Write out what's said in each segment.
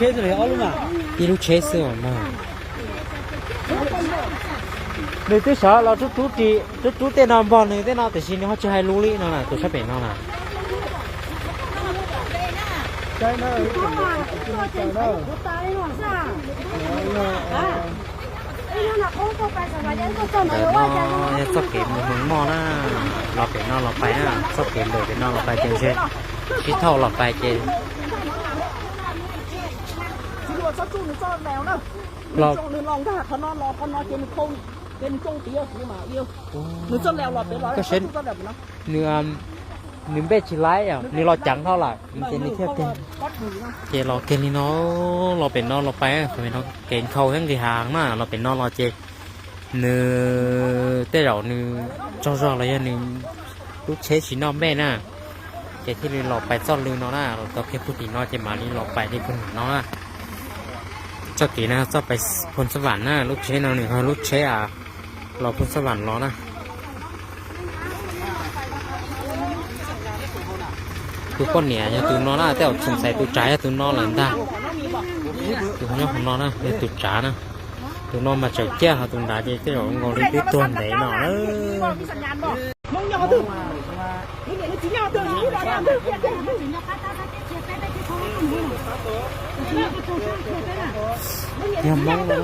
Ib lub tsheb xwb mas. Nws twb sawv los rub rub tej no npog nws tej no tiam sis nws ho tsis hais lus li no na, tus sab pem no na. Ntawm no yog txoj kev mus Moos Moj na, los pem no los pais na, txoj kev ntawm pem no los pais ces ntshe sib thauj los pais ces los. Koj saib, nws, nws npej tsis laib, nws los ceev dhau lawm ces nws thiaj, ces los kiag li no, los pem no los pais, kev nkhaus thiab nqis hav na, los pem no los ces nws tej zaum nws tsaug zog los yog nws lub tsheb tsis noj npej na, ces thiaj li los pais txoj lw no na, los tau kiag puag tim no ces mam li los pais li puag tim no na. Txoj kev no txoj pais Phoos Xab Vam na, lub tsheb no nws yog lub tsheb los Phoos Xab Vam los na. Tus poj niam yog tus no na, tej zaum txhoom xais tus tsav yog tus no lawm ntag. Tus nyob hauv no na yog tus tsav na. Tus no mas tseem ciaj, ho tus nrad ces tej zaum nkaus li twb tuag ntev no na. Yog Hmoob no.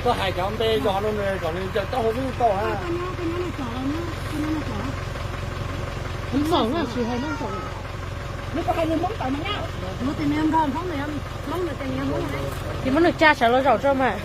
Koj hais cov npe zos no kom nws ncaws taub hau xwb tau na. Ces muab nws tsa sawv los zaum tso mas.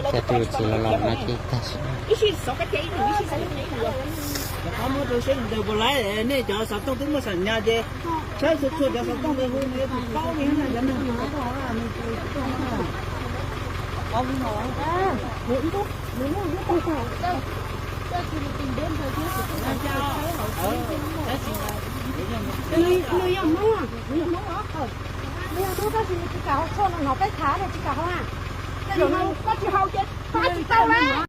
Ces tus txiv los los no ces tag sim. Qhov muab rau seb ntawd puas laib, nej cov xov tooj twb muaj xam nyas ces saib txhua txhua cov xov tooj ntawd hu nws tus paub li na, cov neeg tus xov tooj nws tus paub li no. Nws yog Hmoob, nws yog Hmoob os. Nws yog Hmoob tab sis nws tsis kam hau tshuaj no, hnov peb tham nws tsis kam hau na. Tej zaum koj tsis hau ces pab tsis tau na.